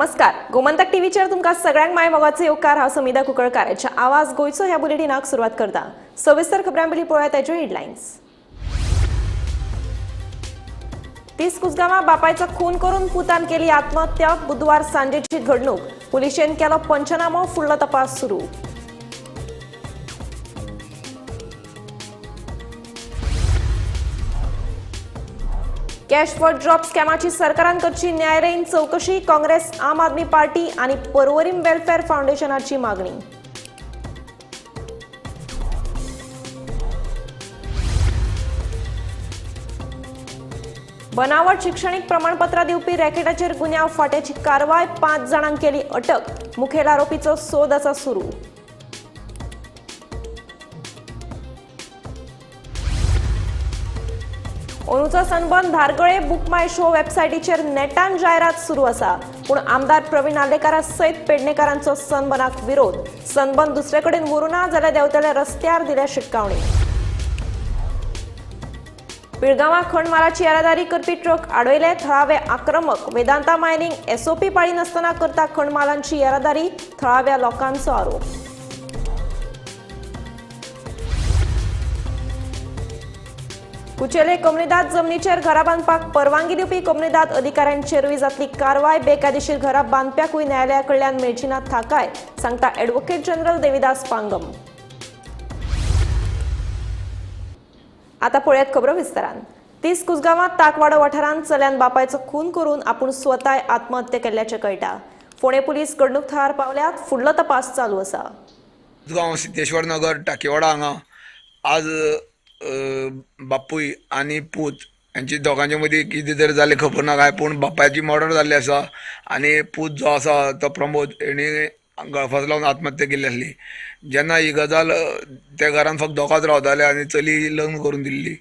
नमस्कार, गोमंतक टीव्हीचेर तुमकां सगळ्यांक माय मोगाचो येवकार. हांव समिधा कुंकळकार. ह्या आवाज गोंयचो ह्या बुलेटिनाक सुरवात करता. सविस्तर खबरां पयलीं पळोवया ताच्यो हेडलायन्स. 30 कुसगांवां बापायचो खून करून पुतान केली आत्महत्या. बुधवार सांजेची घडणूक. पुलिशेन केलो पंचनामो, फुडलो तपास सुरू. कॅश फॉर जॉब स्कॅमाची सरकारान करची न्यायालयीन चवकशी. काँग्रेस, आम आदमी पार्टी आणि पर्वरीम वेलफेअर फाउंडेशनाची मागणी. बनावट शिक्षणीक प्रमाणपत्रां दिवपी रॅकेटाचेर गुन्यांव फांट्याची कारवाय. 5 जाणांक केली अटक. मुखेल आरोपीचो सोद आसा सुरू. अंदूचो सनबर्न धारगळे बुक माय शो वेबसायटीचेर नेटान जायरात सुरू आसा. पूण आमदार प्रवीण आर्लेकारा सयत पेडणेकारांचो सनबर्नाक विरोध. सनबर्न दुसरे कडेन व्हरूना जाल्यार देंवतल्या रस्त्यार दिल्या शिटकावणी. पिळगांवां खणमालाची येरादारी करपी ट्रक आडयले. थळावे आक्रमक. वेदांता मायनिंग एसओपी पाळी नासतना करता खणमालांची येरादारी, थळाव्या लोकांचो आरोप. कुचेले कोमुनिदाद जमनीचेर घरां बांदपाक परवानगी दिवपी कोमुनिदाद अधिकाऱ्यांचेरूय जातली कारवाय. बेकायदेशीर घरां बांदप्याकूय न्यायालया कडल्यान मेळची ना थाकाय, सांगता ॲडव्होकेट जनरल देविदास पांगम. आता पळयात खबरो विस्तारान. 30 कुसगांवांत ताकवाडो वाठारांत चल्यान बापायचो खून करून आपूण स्वताय आत्महत्या केल्ल्याचें कळटा. फोंडें पुलीस घडणूक थळार पावल्यात. फुडलो तपास चालू आसा. गांव सिद्धेश्वर नगर टाकेवाडा हांगा आज बापूय आनी पूत हेंची दोगांचे मदीं कितें तरी जालें, खबर ना काय, पूण बापायची मर्डर जाल्ली आसा आनी पूत जो आसा तो प्रमोद हेणी गळफास लावन आत्महत्या केल्ली आसली. जेन्ना ही गजाल, त्या घरान फक्त दोगांच रावताले आनी चली लग्न करून दिल्ली.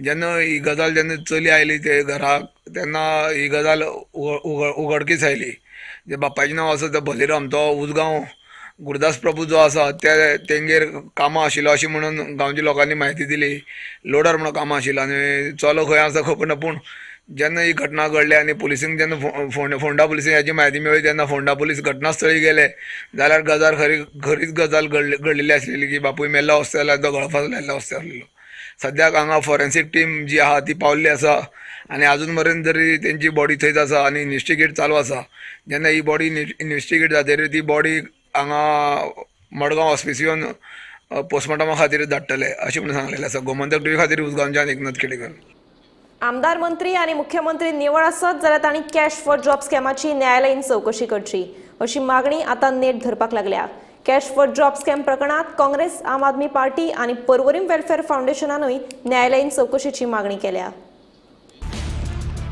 जेन्ना ही गजाल, जेन्ना चली आयली ते घराक, तेन्ना ही गजाल उघडकीस आयली. जे बापायचें नांव आसा तें बलिराम, तो उजगांव गुरुदास प्रभू जो आसा ते तेंगेर कामां आशिल्लो अशें म्हणून गांवच्या लोकांनी म्हायती दिली. लोडर म्हणून कामां आशिल्लो आनी चलो खंय आसा खबर ना. पूण जेन्ना ही घटना घडली आनी पुलिसींक जेन्ना फोंडा पुलिसींक हेची म्हायती मेळ्ळी, तेन्ना फोंडा पुलीस घटनास्थळी गेले जाल्यार गजाल खरी खरीच गजाल घडलेली आसलेली की बापूय मेल्लो अवस्थेर आसलो, तो गळफास लायल्लो अवस्थेर आसलेलो. सद्याक हांगा फॉरेन्सीक टीम जी आहा ती पावल्ली आसा आनी आजून मेरेन तरी तेंची बॉडी थंयच आसा आनी इन्वेस्टिगेट चालू आसा. जेन्ना ही बॉडी इन्वेस्टिगेट जातरी ती बॉडी हांगा मडगांव हॉस्पिसियोन पोस्टमॉर्टमा खातीर धाडटले अशें म्हणून सांगलेलें आसा. गोमंतक टीव्ही खातीर उजगांवच्यान एकनाथ खेडेकर. आमदार, मंत्री आनी मुख्यमंत्री निवळ आसत जाल्यार तांणी कॅश फॉर जॉब स्कॅमाची न्यायालयीन चवकशी करची, अशी मागणी आतां नेट धरपाक लागल्या. कॅश फॉर जॉब स्कॅम प्रकरणात काँग्रेस, आम आदमी पार्टी आनी पर्वरीम वेलफेअर फाउंडेशनानूय न्यायालयीन चवकशेची मागणी केल्या.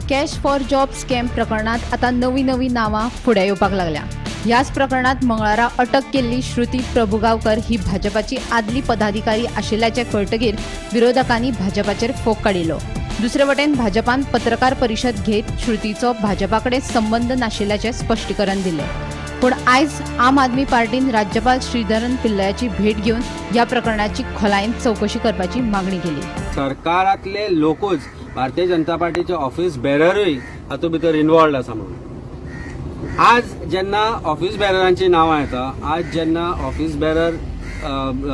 कॅश फॉर जॉब स्कॅम प्रकरणात आतां नवी नवी नांवां फुडें येवपाक लागल्या. ह्याच प्रकरणात मंगळारा अटक केल्ली श्रुती प्रभुगांवकर ही भाजपाची आदली पदाधिकारी आशिल्ल्याचें कळटगीर विरोधकांनी भाजपाचेर फोग काडिल्लो. दुसरे वटेन भाजपान पत्रकार परिशद घेत श्रुतीचो भाजपा कडेन संबंद नाशिल्ल्याचें स्पश्टीकरण दिलें. पूण आयज आम आदमी पार्टीन राज्यपाल श्रीधरन पिल्लयाची भेट घेवन ह्या प्रकरणाची खोलायेन चवकशी करपाची मागणी केली. सरकारांतले लोकूच, भारतीय जनता पार्टीचे ऑफिस बेररूय हातूंत भितर इन्वॉल्ड आसा म्हणून आज जेन्ना ऑफिस बेररांची नांवां येता, आज जेन्ना ऑफिस बेरर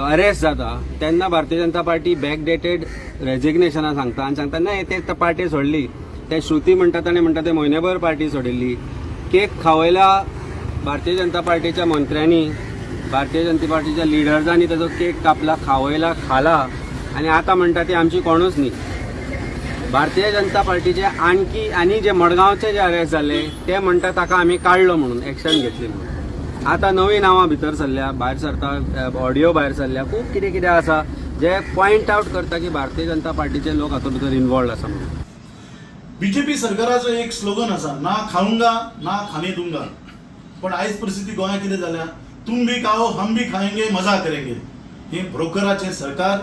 अरेस्ट जाता, तेन्ना भारतीय जनता पार्टी बॅकडेटेड रेजिग्नेशनां सांगता आनी सांगता न्हय ते पार्टी सोडली. ते श्रुती म्हणटा, ताणें म्हणटा ते म्हयनेभर पार्टी सोडिल्ली. केक खावयला भारतीय जनता पार्टीच्या मंत्र्यांनी, भारतीय जनता पार्टीच्या लिडर्सांनी ताजो केक कापला, खावयला, खाला आनी आतां म्हणटा ती आमची कोणूच न्ही. भारतीय जनता पार्टीचे आणखी आनी जे मडगांवचे जे अरेस्ट जाले ते म्हणटा ताका आमी काडलो म्हणून, एक्शन घेतली म्हणून. आतां नवी नांवां भितर सरल्या, भायर सरता, ऑडियो भायर सरल्या, खूब कितें कितें आसा जे पॉयंट आवट करता की भारतीय जनता पार्टीचे लोक हातूंत भितर इन्वॉल्ड आसा म्हणून. बीजेपी सरकाराचो एक स्लोगन आसा, ना खाऊंगा ना खाने दूंगा. पण आयज परिस्थिती गोंयांत कितें जाल्या? तुम भी खाओ, हम भी खाएंगे, मजा करेंगे. हे ब्रोकराचें सरकार.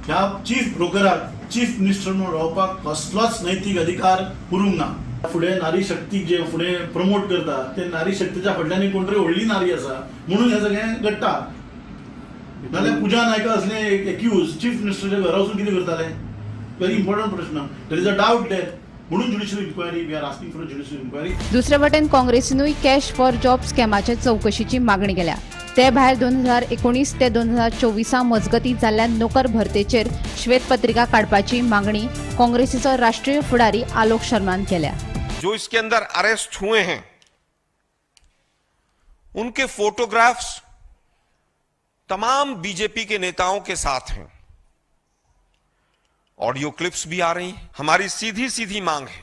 ह्या चीफ ब्रोकराक चीफ मिनिस्टर म्हणून रावपाक कसलोच नैतीक अधिकार उरूंक ना. फुडें नारी शक्तीक जे फुडें प्रमोट करता, ते नारी शक्तीच्या फाटल्यान एक कोण तरी व्हडली नारी आसा म्हणून हें सगळें घडटा. नाल्यार पुजा नायका असले एक्यूज चीफ मिनिस्टरच्या घरा वचून कितें करताले? व्हेरी इम्पॉर्टंट प्रश्न. There is a doubt there. म्हणून judicial inquiry, we are asking for a judicial inquiry. दुसरे वटेन काँग्रेसीनूय कॅश फॉर जॉब स्कॅमाचे चवकशीची मागणी केल्या. ते भायर 2019 ते 2024 मजगती जाल्ल्या नोकर भरतेचेर श्वेतपत्रिका काडपाची मागणी काँग्रेसीचो राष्ट्रीय फुडारी आलोक शर्मान केल्या. जो इसके अंदर अरेस्ट हुए हैं उनके फोटोग्राफ्स तमाम बीजेपी के नेताओं के साथ हैं, ऑडियो क्लिप्स भी आ रही हैं। हमारी सीधी सीधी मांग है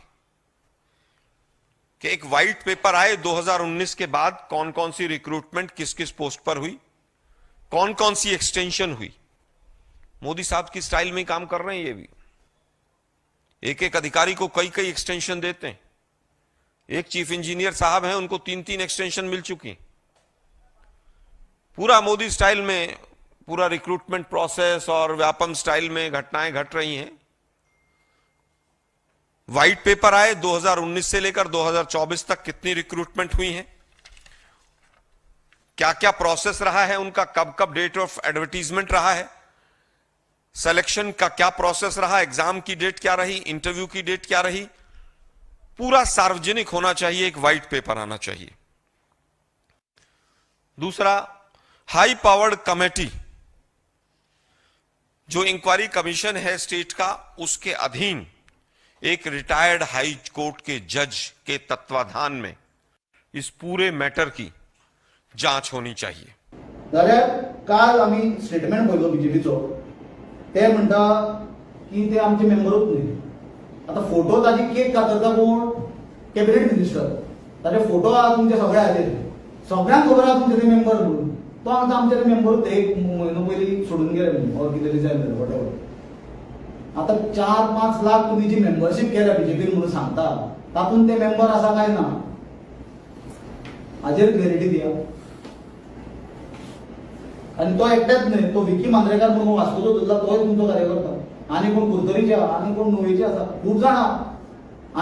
कि एक व्हाइट पेपर आए 2019 के बाद कौन कौन सी रिक्रूटमेंट किस किस पोस्ट पर हुई, कौन कौन सी एक्सटेंशन हुई। मोदी साहब की स्टाइल में काम कर रहे हैं ये भी, एक एक अधिकारी को कई कई एक्सटेंशन देते हैं। एक चीफ इंजीनियर साहब हैं, उनको 3-3 एक्सटेंशन मिल चुकी। पूरा मोदी स्टाइल में पूरा रिक्रूटमेंट प्रोसेस और व्यापम स्टाइल में घटनाएं घट रही हैं। व्हाइट पेपर आए 2019 से लेकर 2024 तक कितनी रिक्रूटमेंट हुई है, क्या क्या प्रोसेस रहा है उनका, कब कब डेट ऑफ एडवर्टीजमेंट रहा है, सिलेक्शन का क्या प्रोसेस रहा, एग्जाम की डेट क्या रही, इंटरव्यू की डेट क्या रही, पूरा सार्वजनिक होना चाहिए, एक व्हाइट पेपर आना चाहिए। दूसरा, हाई पावर्ड कमेटी जो इंक्वायरी कमीशन है स्टेट का, उसके अधीन एक रिटायर्ड हाई कोर्ट के जज के तत्वाधान में इस पूरे मैटर की जांच होनी चाहिए। जाल्यार काल आमी स्टेटमेंट पळयलो बीजेपीचो, ते म्हणटा की ते आमचे मेंबरूच न्ही। आतां फोटो ताजी केक कातरता कोण? Cabinet minister. ताजे फोटो आहा तुमचे सगळे हाजेर, सगळ्यांक खबर आहा तुमचे ते मेंबर म्हणून। तो आमकां आमचे ते मेंबरूच एक म्हयनो पयलीं सोडून गेले म्हणून, ऑर कितें रिजायन जालें वॉटेवर। आतां 4-5 लाख तुमी जी मेंबरशीप केल्या बीजेपीन म्हणून सांगता, तातूंत ते मेंबर आसा काय ना हाजेर क्लॅरिटी दिया। आनी तो एकटेच न्हय, तो विकी मांद्रेकार म्हणून वास्कोचो धरला, तोय तुमचो कार्यकर्ता, आनी कोण कुरतरीचे आहा, आनी कोण नुवेचे आसा, खूब जाणां।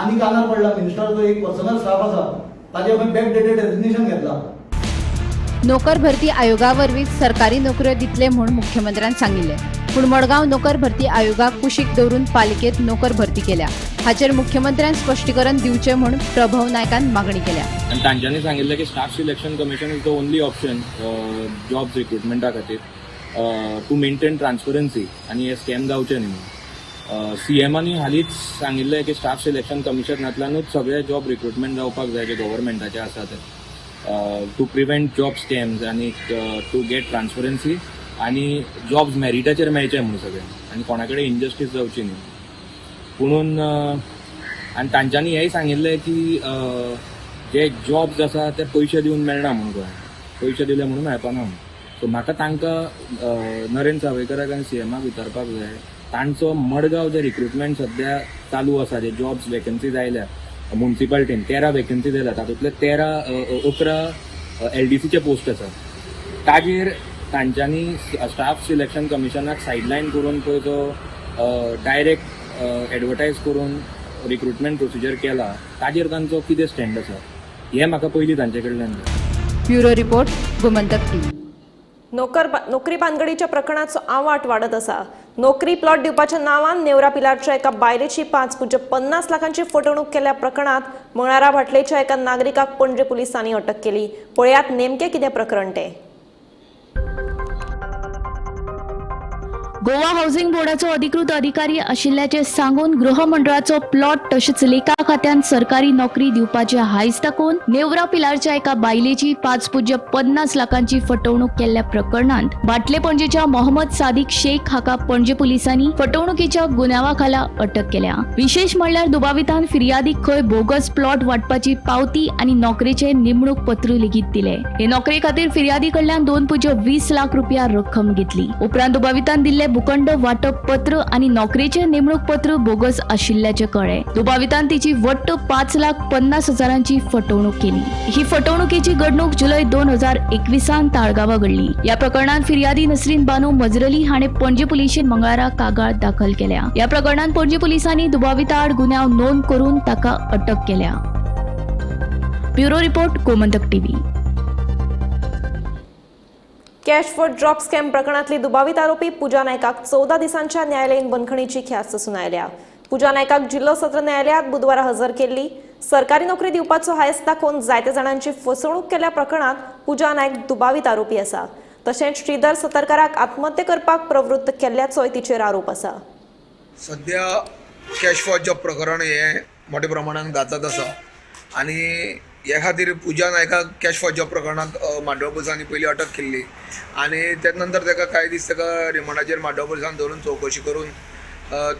आनी कानार पडला मिनिस्टराचो एक पर्सनल स्टाफ आसा, ताजे खंय बॅक डेटेड रेजिग्नेशन घेतला। नोकर भरती आयोगा वरवीं सरकारी नोकऱ्यो दितले म्हूण मुख्यमंत्र्यान सांगिल्लें, पूण मडगांव नोकर भरती आयोगाक कुशीक दवरून पालिकेत नोकर भरती केल्या। हाचेर मुख्यमंत्र्यान स्पश्टीकरण दिवचें म्हूण प्रभव नायकान मागणी केल्या। आनी तांच्यांनी सांगिल्लें की staff selection commission is the only option jobs रिक्रुटमेंटा खातीर टू मेंटेन ट्रान्सपरन्सी आनी हे स्कॅम जावचे न्ही म्हणून। सीएमांनी हालींच सांगिल्लें की स्टाफ सिलेक्शन कमिशनांतल्यानूच सगळे जॉब रिक्रुटमेंट जावपाक जाय जे गव्हर्मेंटाचे आसा ते, टू प्रिवेंट जॉब स्कॅम्स आनी टू गेट ट्रान्सपरन्सी आनी जॉब्स मेरिटाचेर मेळचे म्हणून सगळ्यांक आनी कोणा कडेन इनजस्टीस जावची न्ही पुणून। आनी तांच्यांनी हेंय सांगिल्लें की जे जॉब्स आसा ते पयशे दिवन मेळना म्हणून, गोंयांत पयशे दिले म्हणून मेळपाना म्हणून। सो म्हाका तांकां नरेंद्र सावयकाराक आनी सीएमाक विचारपाक जाय, तांचो मडगांव जे रिक्रुटमेंट सद्या चालू आसा, जे जॉब्स वेकन्सीज आयल्या मुन्सिपालिटीन 13 वेकन्सीज आयल्या, तातूंतले 11 एलडीसीचे पोस्ट आसा, ताजेर तांच्यांनी स्टाफ सिलेक्शन कमिशनाक सायडलायन करून पळय तो डायरेक्ट एडवर्टायज करून रिक्रुटमेंट प्रोसिजर केला, ताजेर तांचो कितें स्टँड आसा हें म्हाका पयलीं तांचे कडल्यान जाय। Bureau report, Gomantak TV. नोकरी भानगडीच्या प्रकरणाचो आवाट वाडत आसा। नोकरी प्लॉट दिवपाच्या नांवान नेवरा पिलारच्या एका बायलेची 5.50 लाखांची फटवणूक केल्या प्रकरणात मंगळारा भाटलेच्या एका नागरिकाक पणजे पुलिसांनी अटक केली। पळयात नेमकें कितें प्रकरण तें। गोवा हाऊसिंग बोर्डाचो अधिकृत अधिकारी आशिल्ल्याचें सांगून गृहमंडळाचो प्लॉट तशेंच लेखा खात्यान सरकारी नोकरी दिवपाचे हायस दाखोवन नेवरा पिलारच्या एका बायलेची 5.50 लाखांची फटवणूक केल्ल्या प्रकरणांत बाटले पणजेच्या मोहम्मद सादिक शेख हाका पणजे पुलिसांनी फटवणुकीच्या गुन्यांवा खाला अटक केल्या। विशेष म्हणल्यार दुबावितान फिर्यादीक खंय बोगस प्लॉट वाटपाची पावती आनी नोकरेचे नेमणूक पत्र लेगीत दिले। हे नोकरे खातीर फिर्यादी कडल्यान 2.20 लाख रुपया रक्कम घेतली। उपरांत दुबावितान दिल्ले भूखंड वाटप पत्र आणि नोकरेचे नेमणूक पत्र बोगस आशिल्ल्याचे कळ्ळे। दुबावितान तिची वट्ट 5,50,000 फटवणूक केली। ही फटवणुकीची घडणूक जुलय 2021 ताळगांवा घडली। या प्रकरणात फिर्यादी नसरीन बानू मजरली हाणे पणजे पुलिशेन मंगळारा कागाळ दाखल केल्या। या प्रकरणात पणजे पुलिसांनी दुबाविता आड गुन्यांव नोंद करून ताका अटक केल्या। Bureau report, Gomantak TV. Cash for job scam प्रकरणातली दुबावित आरोपी पूजा नायकाक 14 दिसांच्या न्यायालयीन बंदखणीची ख्यास्त सुनायल्या। पूजा नायकाक जिल्लो सत्र न्यायालयात बुधवारा हजर केल्ली. सरकारी नोकरी दिवपाचो हायस दाखोवन जायत्या जाणांची फसवणूक केल्ल्या प्रकरणात पूजा नायक दुबावीत आरोपी आसा. तशेंच श्रीधर सतरकाराक आत्महत्या करपाक प्रवृत्त केल्ल्याचोय तिचेर आरोप आसा. सध्या कॅश फॉर जॉब प्रकरण हें मोठ्या प्रमाणान गाजत आसा आनी हे खातीर पुजा नायकाक कॅश फॉर जॉब प्रकरणांत मांडवा पुलिसांनी पयली अटक केल्ली आनी ते नंतर ताका कांय दीस ताका रिमांडाचेर मांडवा पुलिसान दवरून चवकशी करून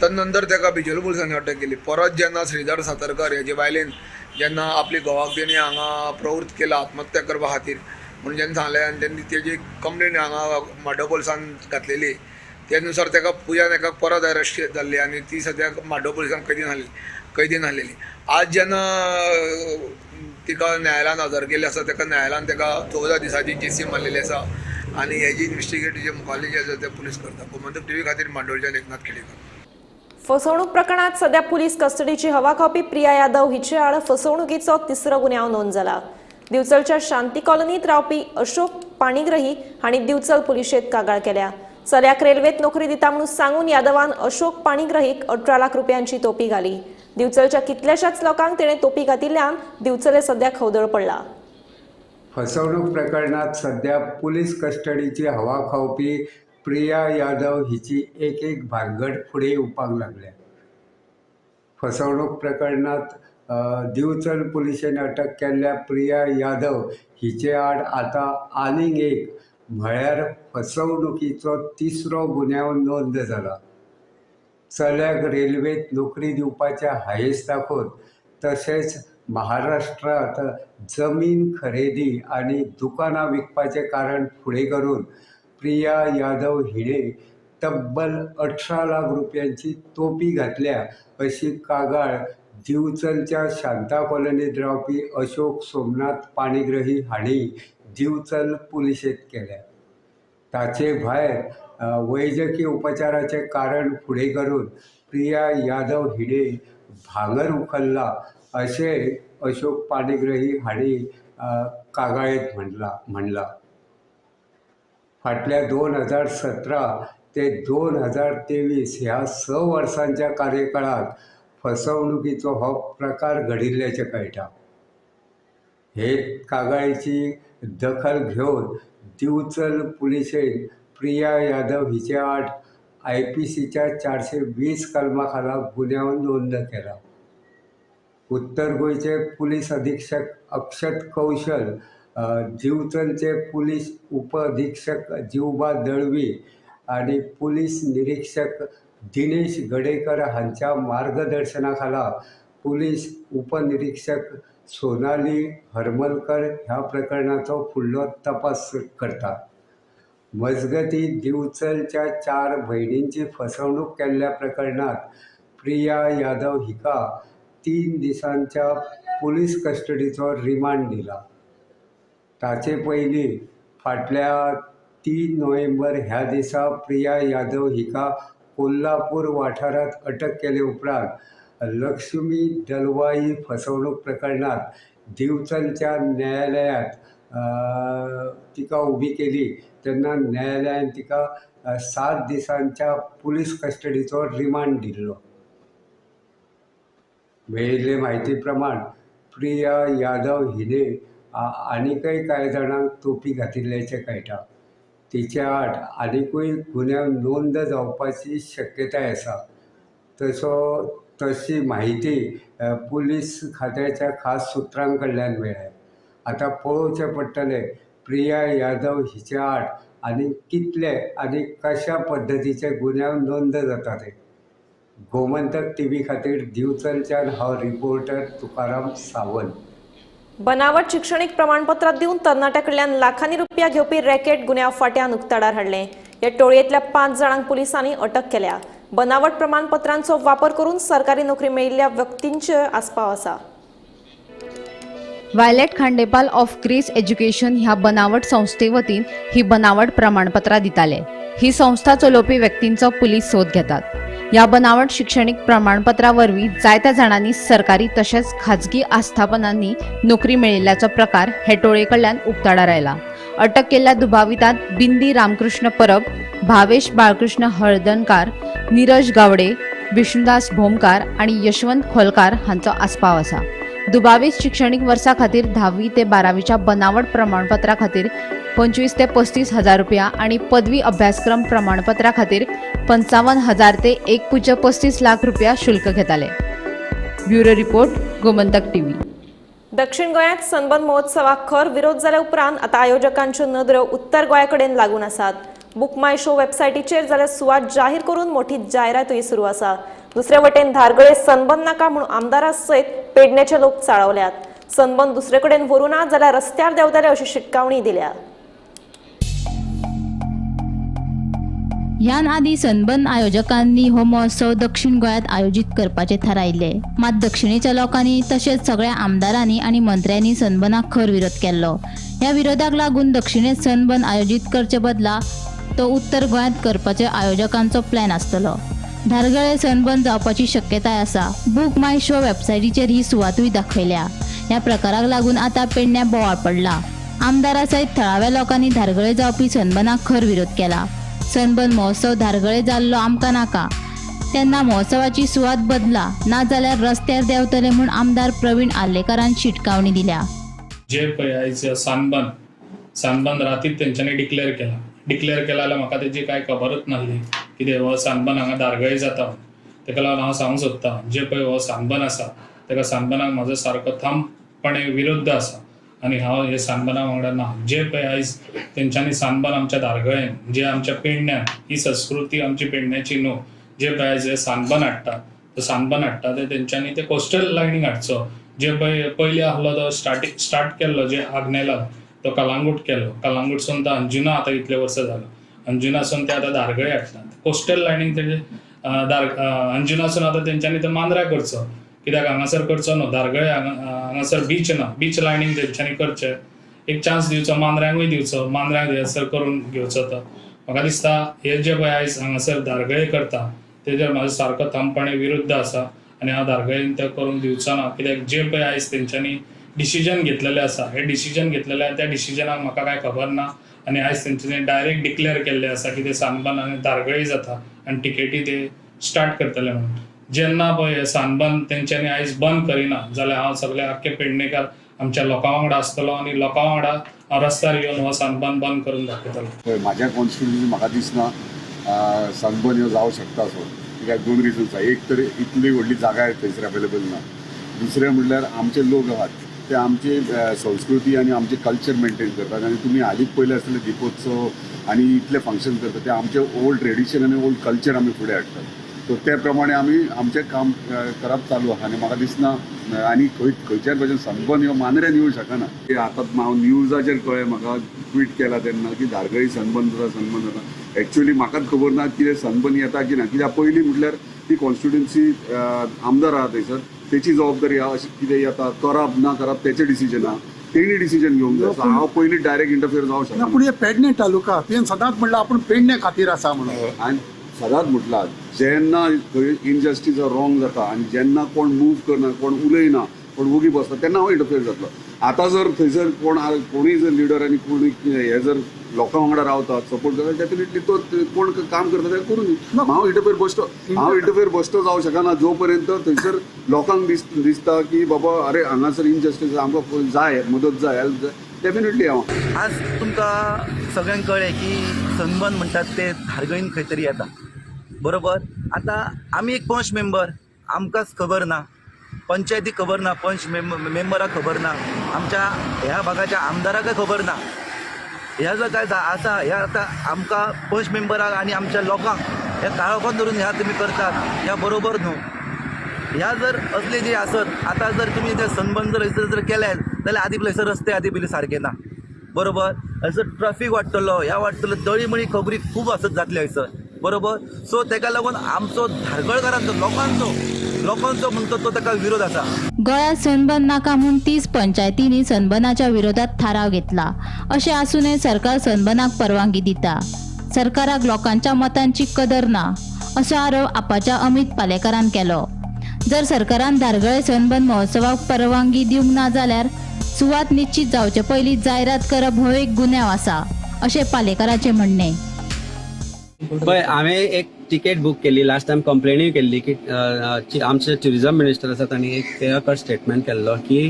तदनंतर ताका बिचोले पुलिसांनी अटक केली. परत जेन्ना श्रीधर सातारकर हेजे बायलेन जेन्ना आपली घोवाक तेणी हांगा प्रवृत्त केला आत्महत्या करपा खातीर म्हणून जेन्ना सांगलें आनी तेन्ना तेजी कंप्लेन हांगा मांडवा पुलिसान घातलेली, ते नुसार ताका पुजा नायकाक परत अरेस्ट जाल्ली आनी ती सद्याक मांडवा पुलिसान कैदीन आहलेली. आज जेन्ना तिका न्यायालयान हजर केल्ली आसा, ताका न्यायालयान ताका 14 दिसांची जेसी मारलेली आसा आनी हेजी इन्वेस्टिगेट जे मुखावयले जे आसा ते पुलीस करता. गोमंतक टीव्ही खातीर मांडोळच्यान एकनाथ खेडेकर. फसवणूक प्रकरणात सध्या पुलीस कस्टडीची हवा खावपी प्रिया यादव हिचे आड फसवणुकीचो तिसरो गुन्यांव नोंद जाला. दिवचलच्या शांती कॉलनीत रावपी अशोक पाणीग्रही हांणी दिवचल पुलिशेत कागाळ केल्या. चल्याक रेल्वेत नोकरी दिता म्हणून सांगून यादवान अशोक पाणीग्रहीक 18 लाख रुपयांची तोपी घाली. दिवचलच्या कितल्याशाच लोकांक तिणें तोपी घातिल्ल्यान दिवचले सध्या खवदळ पडला. फसवणूक प्रकरणात सध्या पुलीस कस्टडीची हवा खावपी प्रिया यादव हिची एक एक भानगड फुडें येवपाक लागल्या. फसवणूक प्रकरणात दिवचल पुलिशेन अटक केल्ल्या प्रिया यादव हिचे आड आतां आनीक एक म्हळ्यार फसवणुकीचो तिसरो गुन्यांव नोंद जाला. चल्याक रेल्वेत नोकरी दिवपाचे हायस दाखोवन तशेंच महाराष्ट्रांत जमीन खरेदी आनी दुकानां विकपाचें कारण फुडें करून प्रिया यादव हिणें तब्बल 18 लाख रुपयांची तोपी घातल्या अशी कागाळ दिवचलच्या शांता कॉलनींत रावपी अशोक सोमनाथ पाणीग्रही हांणी दिवचल पुलिशेंत केल्या. ताचे भायर वैजकी उपचाराचें कारण फुडें करून प्रिया यादव हिणें भांगर उखल्ला अशें अशोक पाणीग्रही हांणी कागाळेंत म्हणलां. फाटल्या 2017 ते 2023 ह्या 6 वर्सांच्या कार्यकाळांत फसवणुकीचो हो प्रकार घडिल्ल्याचें कळटा. हे कागाळीची दखल घेवन दिवचल पुलिशेन प्रिया यादव हिचे आड IPCच्या 420 कलमा खाला गुन्यांव नोंद केला. उत्तर गोंयचे पुलीस अधीक्षक अक्षत कौशल, दिवचलचे पुलीस उपअधीक्षक जिवबा दळवी आनी पुलीस निरीक्षक दिनेश गडेकर हांच्या मार्गदर्शना खाला पुलीस उपनिरीक्षक सोनाली हरमलकर ह्या प्रकरणाचो फुडलो तपास करता. मजगती दिवचलच्या 4 भयणींची फसवणूक केल्ल्या प्रकरणात प्रिया यादव हिका 3 दिसांच्या पुलीस कस्टडीचो रिमांड दिला. ताचे पयलीं फाटल्या 3 नोव्हेंबर ह्या दिसा प्रिया यादव हिका कोल्हापूर वाठारांत अटक केले उपरांत लक्ष्मी दलवाई फसवणूक प्रकरणात दिवचलच्या न्यायालयांत तिका उबी केली तेन्ना न्यायालयान तिका 7 दिसांच्या पुलीस कस्टडीचो रिमांड दिल्लो. मेळिल्ले म्हायती प्रमाण प्रिया यादव हिणे आनीकय कांय जाणांक तोपी घातिल्ल्याचें कळटा. तिचे आड आनीकूय गुन्यांव नोंद जावपाची शक्यताय आसा. तशी म्हायती पुलीस खात्याच्या खास सुत्रां कडल्यान मेळ्ळ्या. आतां पळोवचें पडटलें प्रिया यादव हिचे आड आनी कितले आनी कशा पद्दतीचे गुन्यांव नोंद जाता ते. गोमंतक टीव्ही खातीर दिवचलच्यान हांव रिपोर्टर तुकाराम सावंत. बनावट शिक्षणीक प्रमाणपत्रां दिवन तरणाट्या कडल्यान लाखांनी रुपया घेवपी रॅकेट गुन्यांव फांट्यान उक्ताडार हाडलें. ह्या टोळयेंतल्या 5 जाणांक पुलिसांनी अटक केल्या. बनावट प्रमाणपत्रांचो वापर करून सरकारी नोकरी मेळिल्ल्या व्यक्तींचो आस्पाव आसा. Violet Khandepal of Grace Education ह्या बनावट संस्थे वतीन ही बनावट प्रमाणपत्रां दिताले. ही संस्था चलोवपी व्यक्तींचो पुलीस सोद घेतात. ह्या बनावट शिक्षणीक प्रमाणपत्रा वरवीं जायत्या जाणांनी सरकारी तशेंच खाजगी आस्थापनांनी नोकरी मेळिल्ल्याचो प्रकार हे टोळे कडल्यान उक्ताडार आयला. अटक केल्ल्या दुबावितांत बिंदी रामकृष्ण परब, भावेश बाळकृष्ण हळदणकार, नीरज गावडे, विष्णुदास भोमकार आनी यशवंत खोलकार हांचो आस्पाव आसा. दुबावीत शिक्षणीक वर्सा खातीर 10वी ते 12वीच्या बनावट प्रमाणपत्रा खातीर 25 ते 35 हजार रुपया आनी पदवी अभ्यासक्रम प्रमाणपत्रा खातीर 55,000 ते 1.35 लाख रुपया शुल्क घेताले. Bureau report, Gomantak TV. दक्षिण गोंयांत सनबर्न महोत्सवाक खर विरोध जाल्या उपरांत आतां आयोजकांच्यो नदरो उत्तर गोंया कडेन लागून आसात. बुक माय शो वेबसायटीचेर जाल्यार सुवात जाहीर करून मोठी जायरातूय सुरू आसा. दुसरे वटेन धारगळे सनबर्न नाका म्हूण आमदारा सयत पेडण्याचे लोक चाळवल्यात. सनबर्न दुसरे कडेन व्हरूं ना जाल्यार रस्त्यार देंवतले अशी शिटकावणी दिल्या. ह्यान आदी सनबर्न आयोजकांनी हो महोत्सव दक्षिण गोंयांत आयोजीत करपाचें थारायिल्लें. मात दक्षिणेच्या लोकांनी तशेंच सगळ्या आमदारांनी आनी मंत्र्यांनी सनबर्नाक खर विरोध केल्लो. ह्या विरोधाक लागून दक्षिणेंत सनबर्न आयोजीत करचे बदला तो उत्तर गोंयांत करपाचे आयोजकांचो प्लॅन आसतलो. धारगळे सनबर्न जावपाची शक्यताय आसा. बूक माय शो वेबसायटीचेर ही सुवातूय दाखयल्या. ह्या प्रकाराक लागून आतां पेडण्यां बोवाळ पडला. आमदारा सयत थळाव्या लोकांनी धारगळे जावपी सनबर्नाक खर विरोध केला. सनबर्न महोत्सव धारगळे जाल्लो आमकां नाका, तेन्ना महोत्सवाची सुवात बदला, ना जाल्यार रस्त्यार देंवतले म्हूण आमदार प्रवीण आर्लेकारान शिटकावणी दिल्या. जे पळय आयज सनबर्न सनबर्न रातीत तेंच्यांनी डिक्लेअर केला. डिक्लेअर केला जाल्यार म्हाका तेजी कांय खबरूच नासली कितें हो सनबर्न हांगा धारगळे जाता. तेका लागून हांव सांगूंक सोदतां, जे पळय हो सनबर्न आसा तेका सनबर्नाक म्हाजो सारको ठामपणे विरुद्ध आसा आनी हांव हे सनबर्ना वांगडा ना. जे पळय आयज तेंच्यांनी सनबर्न आमच्या धारगळेन, जे आमच्या पेडण्यान, ही संस्कृती आमची पेडण्याची न्हू, जे पळय आयज हे सनबर्न हाडटा तो सनबर्न हाडटा ते तेंच्यांनी ते कोस्टल लायनीक हाडचो. जे पळय पयलीं आहलो तो स्टार्ट केल्लो जे आग्नेलान तो कलांगूट केलो, कलांगूटसून तो अंजुना आतां इतले वर्सां जालो, अंजुनासून ते आतां धारगळे हाडटात. कोस्टल लायनीक तेजे अंजुनासून आतां तेंच्यांनी ते मांद्रा करचो, कित्याक हांगासर करचो न्हू. धारगळे हांगासर बीच ना, बीच लायनींग तेंच्यांनी करचें. एक चान्स दिवचो मांद्र्यांकूय दिवचो, मांद्र्यांक हेसर करून घेवचो. तो म्हाका दिसता हे जे पळय आयज हांगासर धारगळे करता तेजेर म्हाजो सारको ठामपणे विरुद्ध आसा आनी हांव धारगळेन तें करूंक दिवचो ना. कित्याक जे पळय आयज तेंच्यांनी डिसिजन घेतलेलें आसा, हे डिसिजन घेतलेलें त्या डिसिजनाक म्हाका कांय खबर ना आनी आयज तेंच्यांनी डायरेक्ट डिक्लेअर केल्लें आसा की ते सनबर्न आनी धारगळी जाता आनी टिकेटी ते स्टार्ट करतले म्हणून. जेन्ना पळय सनबर्न तेंच्यांनी आयज बंद करिना जाल्यार हांव सगळे आख्खे पेडणेकार आमच्या लोकां वांगडा आसतलो आनी लोकां वांगडा हांव रस्त्यार येवन हो सनबर्न बंद करून दाखयतलो. पळय म्हाज्या कॉन्स्टिट्युन्सी म्हाका दिसना सनबर्न ह्यो जावं शकता असो. कित्याक दोन रिजन्स आसा. एक तर इतली व्हडली जागा थंयसर अवेलेबल ना, दुसरें म्हणल्यार आमचे लोक आहात ते आमची संस्कृती आनी आमचे कल्चर मेंटेन करतात आनी तुमी हालींच पयलें आसतलें दीपोत्सव आनी इतले फंक्शन करतात ते आमचे ओल्ड ट्रेडिशन आनी ओल्ड कल्चर आमी फुडें हाडटात. सो ते प्रमाणे आमी आमचें काम करप चालू आसा आनी म्हाका दिसना आनी खंय खंयच्याय भशेन सनबर्न ह्यो मांद्र्यान येवंक शकना. आतां हांव न्यूजाचेर कळ्ळें म्हाका, ट्वीट केला तेन्ना की धारगळी सनबर्न जाता, सनबर्न जाता. एक्चुअली म्हाकाच खबर ना कितें सनबर्न येता की ना, कित्याक पयलीं म्हटल्यार ती कॉन्स्टिट्युन्सी आमदार आहा थंयसर तेची जबाबदारी आहा, अशें कितें येता करप ना करप तेचें डिसिजन आहा, तेणी डिसिजन घेवंक जाय. हांव पयलीं डायरेक्ट इंटरफियर जावंक शकना. पूण हे पेडणे तालुका तुवें सदांच म्हणलां आपूण पेडणे खातीर आसा म्हणून. आनी सदांच म्हटलां जेन्ना खंय इनजस्टीस रॉंग जाता आनी जेन्ना कोण मूव करना, कोण उलयना, कोण वोगी बसता तेन्ना हांव इंटरफियर जातलो. आतां जर थंयसर कोणूय जर लिडर आनी कोणूय हे जर लोकां वांगडा रावता सपोर्ट करता डेफिनेटली तो कोण काम करता तें करूं दी. हांव इंटरफियर बश्टो, हांव इंटरफियर बश्टो जावं शकना जो पर्यंत थंयसर लोकांक दिसता की बाबा अरे हांगासर इनजस्टीस, आमकां जाय मदत जाय, हेल्प जाय, डेफिनेटली हांव. आज तुमकां सगळ्यांक कळ्ळें की सनबर्न म्हणटात ते धारगळीन खंय तरी येता, बरोबर. आतां आमी एक पंच मेंबर, आमकांच खबर ना, पंचायतीक खबर ना, पंच मेंबराक खबर ना, आमच्या ह्या भागाच्या आमदाराकय खबर ना. ह्या जर काय आसा ह्या आतां आमकां पंच मेंबराक आनी आमच्या लोकांक ह्या काळोखान धरून ह्या तुमी करतात ह्या बरोबर न्हू. ह्या जर असले जे आसत आतां जर तुमी ते सनबर्न जर हयसर जर केले जाल्यार आदी पयलीं हयसर रस्ते आदी पयलीं सारके ना, बरोबर. हयसर ट्राफीक वाडटलो, ह्या वाडटलो, दळी मळी खबरी खूब आसत जातले हयसर, बरोबर. सो तेका लागून आमचो धारगळकारांचो लोकांचो म्हणतो तो ताका विरोध आसा. गोंयांत सनबर्न नाका म्हूण 30 पंचायतींनी सनबर्नाच्या विरोधात थाराव घेतला. अशें आसूनय सरकार सनबर्नाक परवानगी दिता. सरकाराक लोकांच्या मतांची कदर ना असो आरोप आपाच्या अमित पालेकारान केलो. जर सरकारान धारगळे सनबर्न महोत्सवाक परवानगी दिवंक ना जाल्यार सुवात निश्चित जावचे पयलीं जायरात करप हो एक गुन्यांव आसा अशें पालेकाराचें म्हणणें. पळय हांवें एक तिकेट बूक केल्ली, लास्ट टायम कंप्लेनूय केल्ली की आमचे ट्युरिजम मिनिस्टर आसा तांणी एक क्लियर कट स्टेटमेंट केल्लो की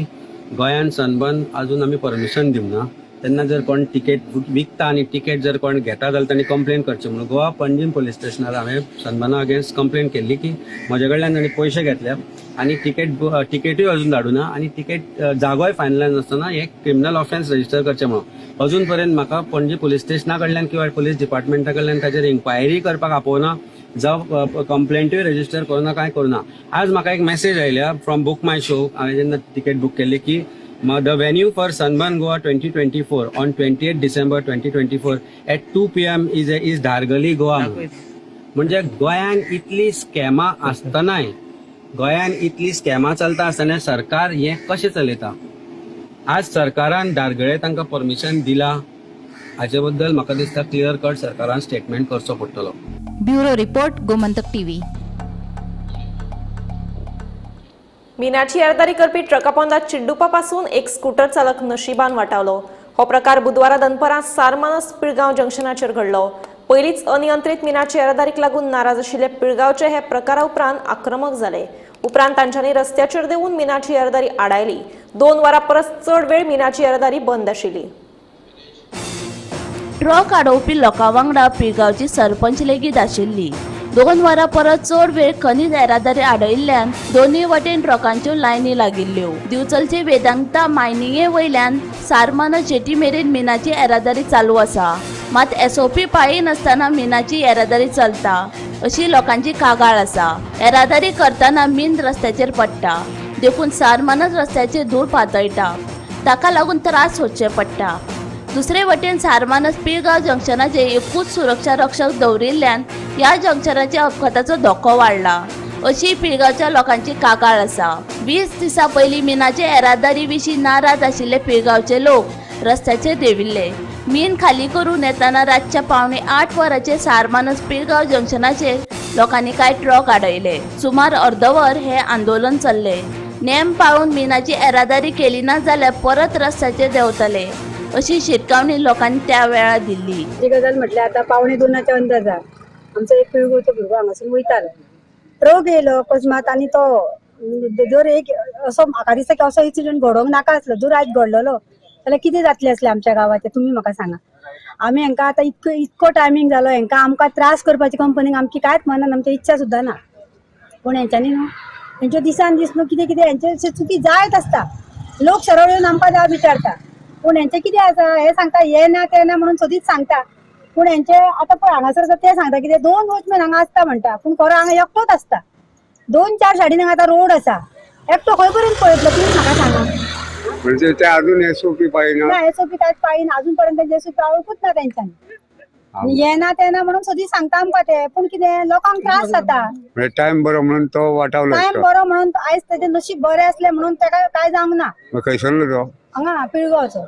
गोंयान सनबर्न अजून आमी परमिशन दिवंक ना. तेन्ना जर कोण तिकेट विकता आनी तिकेट जर कोण घेता जाल्यार तांणी कंप्लेन करची म्हणून गोवा पणजीम पोलीस स्टेशनार हांवें सनबर्ना अगेन्स्ट कंप्लेन केल्ली की म्हजे कडल्यान तांणी पयशे घेतले आनी तिकेटूय अजून धाडूना आनी तिकेट जागोय फायनलायज नासतना हे क्रिमिनल ऑफेन्स रजिस्टर करचें म्हणून. अजून पर्यंत म्हाका पणजी पोलीस स्टेशना कडल्यान किंवा पोलीस डिपार्टमेंटा कडल्यान ताचेर इन्क्वायरी करपाक आपोवना, जावं कंप्लेंटूय रजिस्टर करूना, कांय करूना. आज म्हाका एक मॅसेज आयल्या फ्रॉम बुक my show, हांवें जेन्ना तिकेट बूक केल्ली की the venue for Sunburn Goa 2024 on 28 December 2024 at 2 PM is Dhargali Goa. म्हणजे गोंयान इतली स्कॅमां आसतनाय, गोंयान इतली स्कॅमां चलता आसतना सरकार हें कशें चलयता? आज सरकारान धारगळे तांकां परमिशन दिला हाचे बद्दल म्हाका दिसता क्लियर कट सरकारान स्टेटमेंट करचो पडटलो. Bureau report, Gomantak TV. मिनाची येरादारी करपी ट्रका पोंदा चिड्डुपा पासून एक स्कूटर चालक नशिबान वाटावलो. हो प्रकार बुधवारा दनपरां सारमानस पिळगांव जंक्शनाचेर घडलो. पयलींच अनियंत्रीत मिनाची येरादारीक लागून नाराज आशिल्ले पिळगांवचे हे प्रकारा उपरांत आक्रमक जाले. उपरांत तांच्यांनी रस्त्याचेर देंवून मिनाची येरादारी आडायली. 2 वरां परस चड वेळ मिनाची येरादारी बंद आशिल्ली. ट्रक आडोवपी लोकां वांगडा पिळगांवची सरपंच लेगीत आशिल्ली. 2 वरां परस चड वेळ खनीज येरादारी आडयिल्ल्यान दोनूय वटेन ट्रकांच्यो लायनी लागिल्ल्यो. दिवचलचे वेदांता मायनिंगे वयल्यान सारमानस जेटी मेरेन मिनाची येरादारी चालू आसा, मात एसओपी पाळिनासतना मिनाची येरादारी चलता अशी लोकांची कागाळ आसा. येरादारी करतना मीन रस्त्याचेर पडटा, देखून सारमानस रस्त्याचेर धूळ पातळटा, ताका लागून त्रास सोंसचे पडटा. दुसरे वटेन सारमानस पिळगांव जंक्शनाचेर एकूच सुरक्षा रक्षक दवरिल्ल्यान ह्या जंक्शनाचेर अपघाताचो धोको वाडला अशी पिळगांवच्या लोकांची कागाळ आसा. 20 दिसां पयलीं मिनाचे येरादारी विशीं नाराज आशिल्ले पिळगांवचे लोक रस्त्याचेर देंविल्ले. मीन खाली करून येतना रातच्या 7:45 वरांचेर सारमानस पिळगांव जंक्शनाचेर लोकांनी कांय ट्रक आडयले. सुमार अर्दवर हें आंदोलन चल्लें. नेम पाळून मिनाची येरादारी केली ना जाल्यार परत रस्त्याचेर देंवतले अशी शिटकावणी लोकांनी त्या वेळार दिल्ली. जी गजाल म्हटल्यार आतां 1:45 अंदाज आमचो एक पिळगांवचो भुरगो हांगासून वयतालो, ट्रक येयलो अकस्मात आनी तो जर एक असो म्हाका दिसता की असो इन्सिडंट घडोवंक नाका आसलो. जर आयज घडलेलो जाल्यार कितें जातलें आसलें आमच्या गांवाचें, तुमी म्हाका सांगा. आमी हांकां आतां इतको टायमींग जालो, हांकां आमकां त्रास करपाची कंपनीक आमची कांयच मनान आमची इच्छा सुद्दां ना. पूण हेंच्यांनी न्हू हेंच्यो दिसान दीस न्हू कितें कितें हेंचे चुकी जायत आसता. लोक सरळ येवन आमकां जावं विचारता, पूण हेंचें कितें आसा हें सांगता, हें ना तें ना म्हणून सदींच सांगता. पूण हेंचे आतां पळय हांगासर आसा तें सांगता कितें 2 वॉचमॅन हांगा आसता म्हणटा, पूण खरो हांगा एकटोच आसता. 2-4 सायडीन हांगा आतां रोड आसा, एकटो खंय पर्यंत पळयतलो तुमी म्हाका सांगा. म्हणजे ते अजून एसओपी पाळिना? ना, एसओपी कांयच पाळिना अजून पर्यंत, तेंचे एसओपी पाळूंकूच ना तेंच्यांनी. हें ना तें ना म्हणून सदींच सांगता आमकां ते, पूण कितें लोकांक त्रास जाता. म्हणजे टायम बरो म्हणून तो वाटावलो, टायम बरो म्हणून आयज तेजें नशीब बरें आसलें म्हणून ताका कांय जावंक ना. खंयसरलो तो? हांगा पिळगांवचो.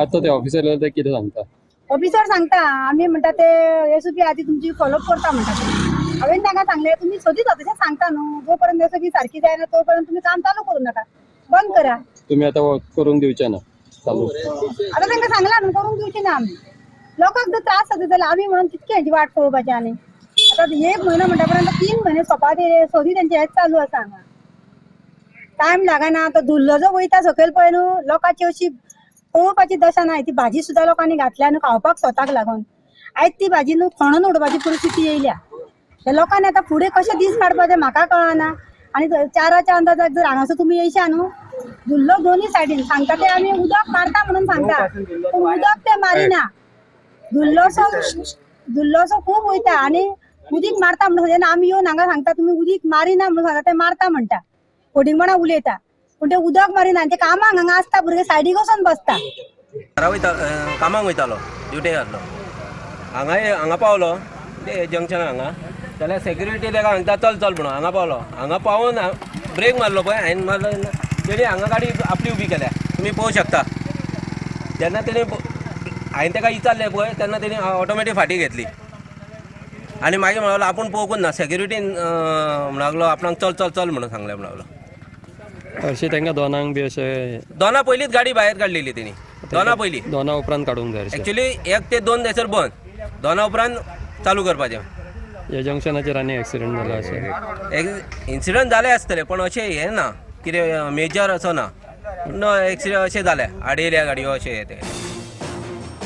आतां ते ऑफिसर ते कितें सांगता? ऑफिसर सांगता आमी म्हणटा ते एसओपी आदी तुमची फॉलोअप करता म्हणटा. हांवें तांकां सांगलें तुमी सदींच तशें सांगता न्हू, जो पर्यंत एसओपी सारकी जायना तो पर्यंत तुमी काम चालू करूं नाका, बंद करा. तुमी आतां करूंक दिवचे ना चालू? आतां तांकां सांगलां न्हू करूंक दिवचे ना आमी. लोकांक जर त्रास जाता जाल्यार आमी म्हणून कितके हेजी वाट पळोवपाची. आनी आतां 1 म्हयनो म्हणटा पर्यंत 3 म्हयने सोंपा येयले, सदी तेंचें हेंच चालू आसा हांगा. टायम लागना, तो धुल्लो जो वयता सकयल पळय न्हू, लोकांची अशी पळोवपाची दशा ना. ती भाजी सुद्दां लोकांनी घातल्या न्हू खावपाक स्वताक लागून, आयज ती भाजी न्हू खणून उडोवपाची परिस्थिती येयल्या. त्या लोकांनी आतां फुडें कशें दीस काडपाचे म्हाका कळना. आनी 4 अंदाजाक जर हांगासर तुमी येयशा न्हू, धुल्लो दोनूय सायडीन सांगता ते आमी उदक मारता म्हणून सांगता, पूण उदक ते मारिना. धुल्लोसो खूब वयता आनी उदीक मारता म्हणून जेन्ना आमी येवन हांगा सांगता तुमी उदीक मारिना म्हणून सांगता, ते मारता म्हणटा, फटींगपणां उलयता, पूण ते उदक मारिना. आनी ते कामाक हांगा आसता भुरगे सायडीक वचोन बसता. घरा वयता, कामाक वयतालो, ड्युटेक आसलो, हांगा हांगा पावलो ते जंक्शन हांगा, जाल्यार सेक्युरिटी ताका सांगता चल चल म्हणून. हांगा पावलो, हांगा पावून ब्रेक मारलो पळय हांवें मारलो तेणी हांगा गाडी आपली उबी केल्या, तुमी पळोवंक शकता. जेन्ना तेणी हांवें ताका विचारलें पळय तेन्ना तेणी ऑटोमॅटीक फाटी घेतली आनी मागीर म्हणलो आपूण पळोवंकूच ना. सेक्युरिटीन म्हणूंक लागलो आपणाक चल चल चल म्हणून सांगलें म्हणूंक लागलो. हरशीं तांकां दोनांक बी अशें दोना पयलींच गाडी भायर काडलेली तेणी, दोना पयलीं, दोना उपरांत काडूंक जाय. एक्चुअली 1 ते 2 जायसर बंद, दोना उपरांत चालू करपाचें. ह्या जंक्शनाचेर आनी एक्सिडंट जाला अशें? इन्सिडंट जाले आसतले, पण अशें हें ना कितें मेजर असो ना, पूण एक्सिडंट अशें जाले, आडयल्या गाडयो अशें हें तें.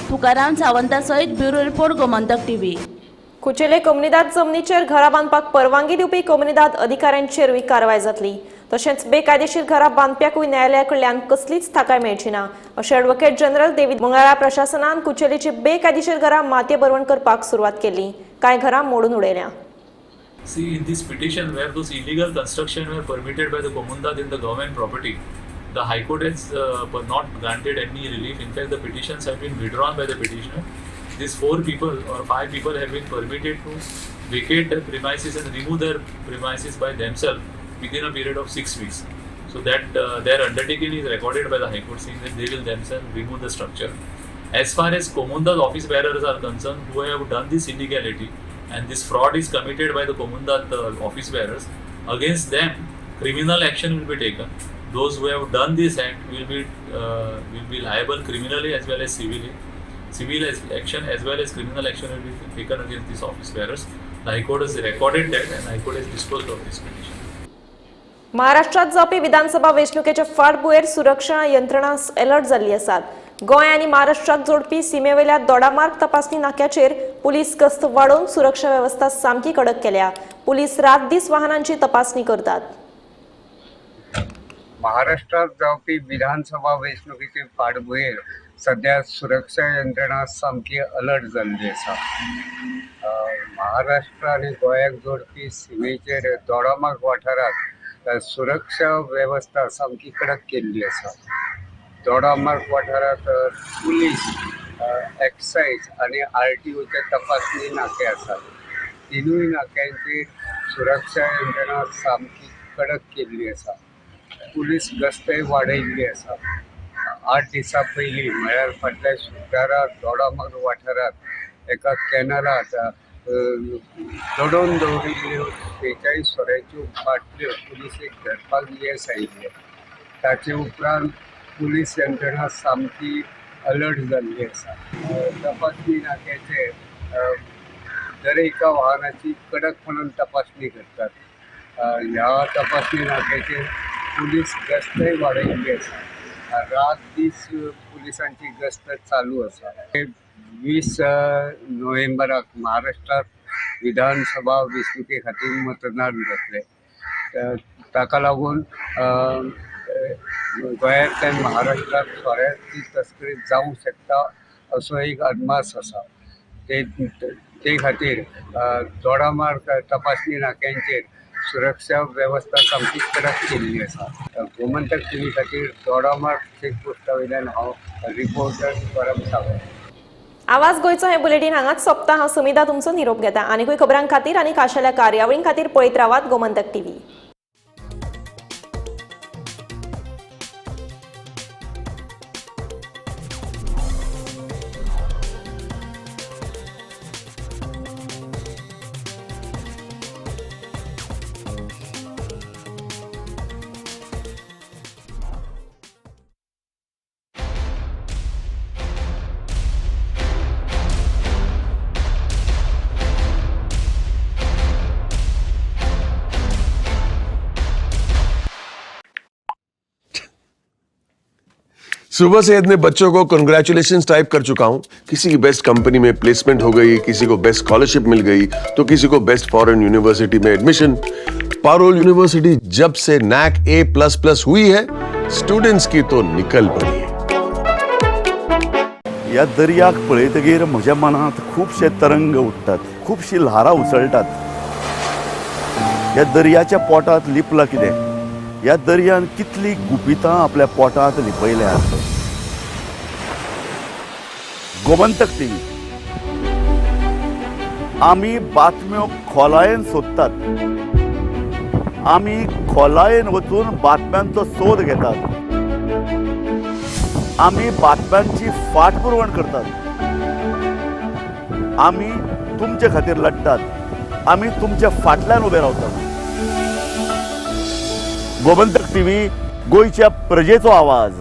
तुकाराम सावंता सयत ब्युरो रिपोर्ट, गोमंतक टीव्ही. कुचेले कोमुनिदाद जमनीचेर घरां बांदपाक परवानगी दिवपी कोमुनिदाद अधिकाऱ्यांचेरूय कारवाय जातली. तशेंच बेकायदेशीर घरां बांदप्याकूय न्यायालया कडल्यान कसलीच थाकाय मेळची ना अशें एडवोकेट जनरल देवी. मंगळारा प्रशासनान कुचेलीची बेकायदेशीर घरां मातये भरवण करपाक सुरवात केली. कांय घरां मोडून उडयल्या. See, in this petition where those illegal construction were permitted by the Comunidade in the government property, the High Court has not granted any relief. In fact, the petitions have been withdrawn by the petitioner. These 4 people or 5 people have been permitted to vacate their premises and remove their premises by themselves within a period of 6 weeks. So that their undertaking is recorded by the High Court, saying that they will themselves remove the structure. As far as Comunidade office bearers are concerned, who have done this illegality and this fraud is committed by the Comunidade office bearers, against them criminal action will be taken. Those who have done this act will be liable criminally as well as civilly. Civil action as well as criminal action will be taken against these office bearers. The High Court has recorded that and High Court has disposed of this petition. महाराष्ट्रात जावपी विधानसभा वेंचणुकेच्या फाटभुंयेर सुरक्षा यंत्रणा alert जाल्ली आसात. गोंय आनी महाराष्ट्राक जोडपी सीमेवेल्या दोडामार्ग तपासणी नाक्याचेर पुलीस गस्त वाडोवन सुरक्षा वेवस्था सामकी कडक केल्या. पुलीस रात दीस वाहनांची तपासणी करतात. महाराष्ट्रात जावपी विधानसभा वेंचणुकेचे फाटभुंयेर सध्या सुरक्षा यंत्रणा सामकी अलर्ट जाल्ली आसा. महाराष्ट्र आनी गोंयाक जोडपी सिमेचेर दोडामार्ग वाठारांत सुरक्षा वेवस्था सामकी कडक केल्ली आसा. दोडामार्ग वाठारांत पुलीस, एक्सायज आनी आरटीओचे तपासणी नाके आसात. तिनूय नाक्यांचेर सुरक्षा यंत्रणा सामकी कडक केल्ली आसा. पुलीस गस्तय वाडयल्ली आसा. 8 दिसां पयलीं म्हळ्यार फाटल्या शुक्रारा दोडामार्ग वाठारांत एका कॅनलांत दडोवन दवरिल्ल्यो 42 सोऱ्याच्यो बाटल्यो पुलिसेक धरपाक येस आयिल्लें. ताचे उपरांत पुलीस यंत्रणा सामकी अलर्ट जाल्ली आसा. तपासणी नाक्याचे दर एका वाहनाची कडकपणान तपासणी करतात. ह्या तपासणी नाक्याचेर पुलीस गस्तय वाडयल्ली आसा. रात दीस पुलिसांची गस्त चालू आसा. 20 नोव्हेंबराक महाराष्ट्रात विधानसभा वेंचणुके खातीर मतदान जातलें. ताका लागून गोंयांतल्यान महाराष्ट्रात सोऱ्याची तस्करी जावंक शकता असो एक अदमास आसा. ते खातीर दोडामार्ग तपासणी नाक्यांचेर सुरक्षा वेवस्था सामकी कडक केल्ली आसा. गोमंतक टीव्ही खातीर दोडामार्ग चेकपोस्टा वयल्यान हांव रिपोर्टर परम सावंत. आवाज गोंयचो हें बुलेटीन हांगाच सोंपता. हांव सुमिता तुमचो निरोप घेता. आनीकूय खबरां खातीर आनी खाशेल्या कार्यावळीं खातीर पळयत रावात गोमंतक टीव्ही. सुबह से इतने बच्चों को कंग्रेचुलेशंस टाइप कर चुका हूं। किसी की बेस्ट कंपनी में प्लेसमेंट हो गई, किसी को बेस्ट स्कॉलरशिप मिल गई, तो किसी को बेस्ट फॉरेन यूनिवर्सिटी में एडमिशन। पारोल यूनिवर्सिटी जब से नैक A++ हुई है, स्टूडेंट्स की तो निकल पड़ी है। ह्या दर्याक पळयतगीर म्हज्या मनांत खुबशे तरंग उठ्ठात, खुबशी ल्हारां उसळटात। ह्या दर्याच्या पोटांत लिपलां कितें? ह्या दर्यान कितली गुपितां आपल्या पोटांत लिपयल्यात। गोमंतक टीव्ही आमी बातम्यो खोलायेन सोदतात, आमी खोलायेन वचून बातम्यांचो सोद घेतात, आमी बातम्यांची फाटपुरवण करतात, आमी तुमचे खातीर लढतात, आमी तुमच्या फाटल्यान उबे रावतात। गोमंतक टीव्ही, गोंयच्या प्रजेचो आवाज।